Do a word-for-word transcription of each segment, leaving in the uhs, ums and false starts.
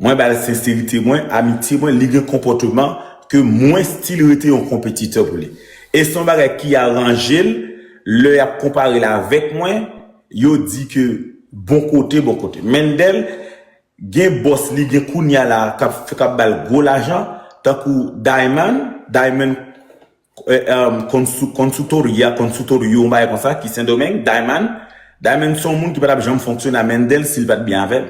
Mwen ba l senserite mwen, amitye mwen, li gen konpòteman ke mwen still rete yon konpetitè pou li. E se yon bagay ki aranje l, lè y ap konpare l avèk mwen, yo di ke bon kote, bon kote. Mendel gen bòs li gen kounye a la k ap, k ap ba l gwo lajan, tankou Diamond, Diamond eh, um, Konsu- Konsutoria, Konsutorio, yon bagay konsa, ki Sendomeng, Diamond. Diamond se yon moun ki pa t ap janm fonksyone a Mendel si l pa t byen avè l.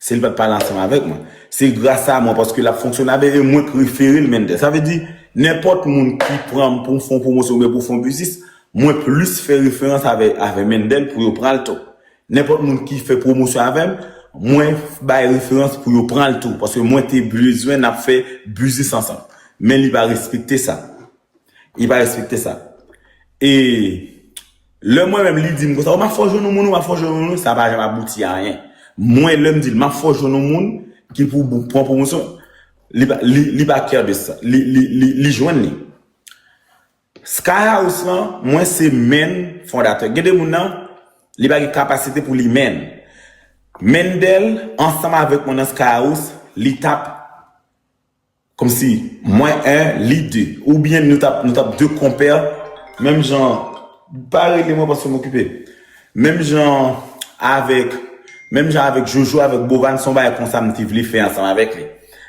Si l pa t pale ansanm avèk mwen. Se gras a mwen, paske l ap fonksyone avè l, e mwen k refere l Mendel. Sa vle di, nenpòt moun ki pran m pou m fè yon pwomosyon oubyen pou m fè yon biznis, mwen plis fè referans avè, avè Mendel pou yo pran l tou. Nenpòt moun ki fè pwomosyon avè m, mwen bay referans pou yo pran l tou, paske mwen te bezwen n ap fè biznis ansanm. Men li pa respekte sa. Li pa respekte sa. E lè mwen menm li di m konsa, "Oh, m ap fè w jwenn yon moun, m ap fè w jwenn yon moun," sa pa janm abouti a anyen. Mwen, lè m di l, "M ap fè w jwenn yon moun ki pou pou pran pwomosyon," li pa, li, li pa kè de sa. Li, li, li, li jwenn li. Sky House lan, mwen se menn fondatè. Gen de moun nan, li pa gen kapasite pou li menn. Mendel, ansanm avèk mwen nan Sky House, li t ap kòmsi mwen en, li de. Oubyen nou t ap, nou t ap de konpè, menm jan, pa rele mwen paske m okipe. Menm jan avèk, menm jan avèk Jojo, avèk Bovan, se yon bagay konsa m te vle fè ansanm avèk li.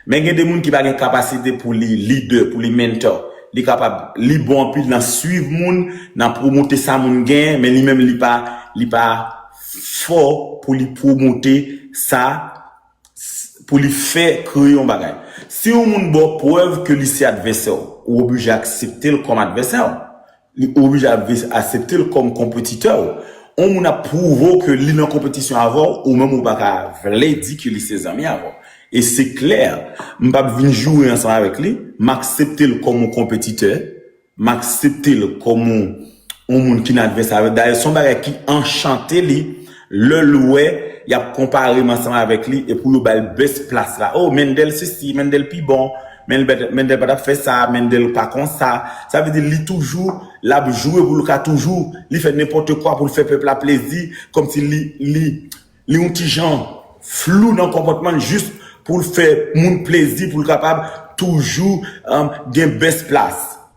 Men gen de moun ki pa gen kapasite pou li lidè, pou li mentor. Li kapab, li bon anpil nan swiv moun, nan pwomote sa moun genyen, men li menm li pa, li pa fò pou li pwomote sa, pou li fè kreye yon bagay. Si yon moun ba w prèv ke li se advèsè w, ou oblije aksepte l kòm advèsè w. Li oblije ap- aksepte l kòm konpetitè w. Yon moun ap pwouve w ke li nan konpetisyon avè w, ou menm ou pa ka vle di ke li se zanmi avè w. E se klè, m p ap vin joure ansanm avèk li, m aksepte l kòm yon konpetitè, m aksepte l kòm yon, yon moun ki nan advèsè avè l. Dayè, se yon bagay ki anchante li, lè l wè y ap konpare m ansanm avèk li, epi yo ba l bèst plas la. Oh, Mendel sesi, Mendel pi bon, Mendel, Mendel pa t ap fè sa, Mendel pa konsa. Sa vle di li toujou, l ap joure pou l ka toujou, li fè nenpòt kwa pou l fè pèp la plezi, kòmsi li, li, li yon ti jan flou nan konpòtman l jis pou l fè moun plezi, pou l kapab toujou, um, gen bèst plas.